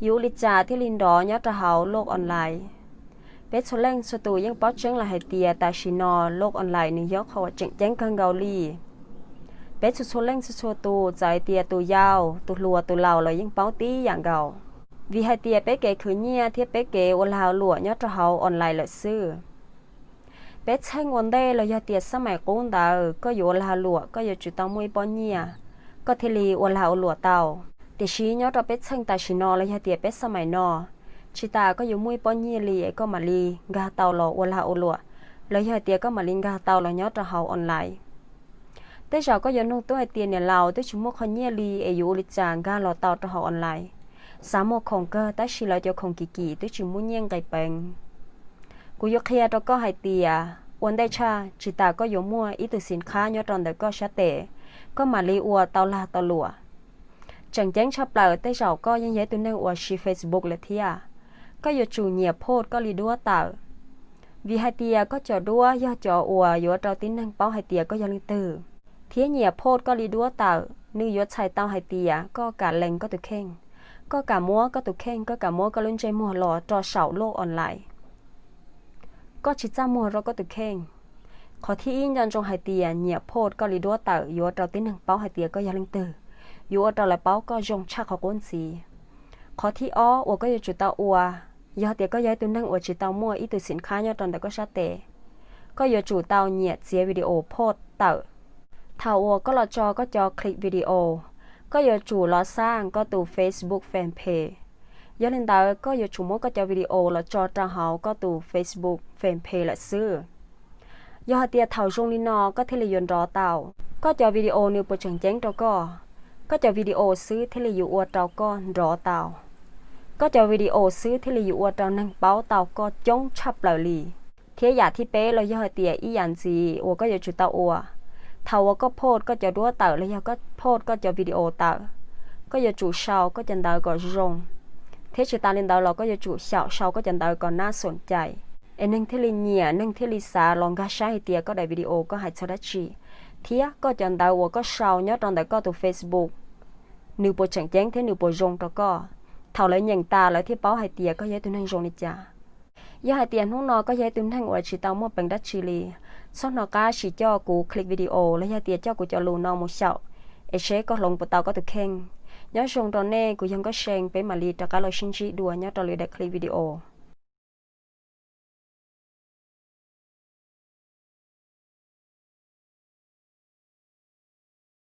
Yus ua li cas thiaj li nrov nyob rau hauv loj online? Peb txhua leej txhua tus yeej paub tseeb lawm hais tias tam sim no loj online nws yog qhov uas tseem ceeb kawg nkaus li. Peb txhua txhua leej txhua txhua tus, txawm hais tias tus yau, tus hluas, tus laus los yeej paub tib yam nkaus. Vim hais tias peb kev khwv nyiaj thiab peb kev ua lag ua luam nyob rau hauv online lawm xwb. Peb txheej ua ntej los yog tias xab maim qub ntawd, koj yuav ua lag ua luam koj yuav tsum tau muaj ib pob nyiaj, koj thiaj li ua lag ua luam tau. Tiam sis nyob rau peb txheej tam sim no los yog tias peb xab maim no, tsis tas koj yuav muaj ib pob nyiaj li es koj mam li nkag tau los ua lag ua luam, los yog hais tias koj mam li nkag tau los nyob rau hauv online. Tej zaum koj yuav nug tuaj hais tias niam laus, twb tsis muaj qhov nyiaj li es yuav ua li cas nkag los tau rau hauv online? Xav muag khoom kawg tab sis lawv cov khoom kim kim twb tsis muaj nyiaj nqis peev. Kuv yuav qhia rau koj hais tias ua ntej tshaj tsis tas koj yuav muaj ib tug xim qhab nyob rau ntawm koj sab tes, koj mam li ua tau lag tau luam. Tseem ceeb tshaj plaws tej zaum koj yeej yog ib tug neeg uas siv Facebook lawm thiab. Koj yuav tsum nyiam post koj li duab tawm, vim hais tias koj cov duab yog cov uas yuav rau tib neeg paub hais tias koj yog leej twg. Thiab nyiam post koj li duab tawm, nws yuav txhais tau hais tias koj kam lees koj tus kheej, koj kam muab koj tus kheej, koj kam muab koj lub ntsej muag los rau saum loj online. Koj tsis txaj muag rau koj tus kheej. Qhov thib ib nco ntsoov hais tias nyiam post koj li duab tawm yuav rau tib neeg paub hais tias koj yog leej twg, yuav ua rau lawv paub koj zoo tshaj qhov qub ntxiv. Qhov thib ob uas koj yuav tsum tau ua, yog tias koj yog ib tug neeg uas tsis tau muaj ib tug xim qhab nyob rau ntawm koj sab tes, koj yuav tsum tau nyiam txiav video post tawm. Thaum uas koj los tso koj cov clip video, koj yuav tsum los xab koj tus Facebook fanpage. Yog li ntawd koj yuav tsum muab koj cov video los tso rau hauv koj tus Facebook fanpage lawm xwb. Yog hais tias thaum zoo li no koj thiaj li yuav nrov tau. Koj cov video nws puas tseem ceeb rau koj? Koj cov video xwb thiaj li yuav ua rau koj nrov tau. Koj cov video xwb thiaj li yuav ua rau neeg paub tau koj coob tshaj plaws li. Thiab yam thib peb los yog hais tias ib yam ntxiv uas koj yuav tsum tau ua, thaum uas koj post koj cov duab tawm los yog koj post koj cov video tawm, koj yuav tsum sau koj cov ntawv kom zoo, thiab tsis tas li ntawd los koj yuav tsum xyaum sau koj cov ntawv kom nab xoom cai, es neeg thiaj li nyiam, neeg thiaj li xav los nkag saib hais tias koj daim video koj hais txog dab tsi, thiab koj cov ntawv uas koj sau nyob rau ntawm koj tus Facebook nws puas tseem ceeb thiab nws puas zoo rau koj. Thaum lawv nyeem tas lawv thiaj paub hais tias koj yog ib tug neeg zoo li cas. Yog hais tias hnub no koj yog ib tug neeg uas tsis tau muaj peev dab tsi li, txhob hnov qab sim coj kuv click video los yog tias coj kuv cov lus no mus xyaum, es seb koj hloov puas tau koj tus kheej. Nyob zoo rau nej, kuv yog Nkauj See, peb mam li rov qab los sib ntsib dua nyob rau lwm daim click video.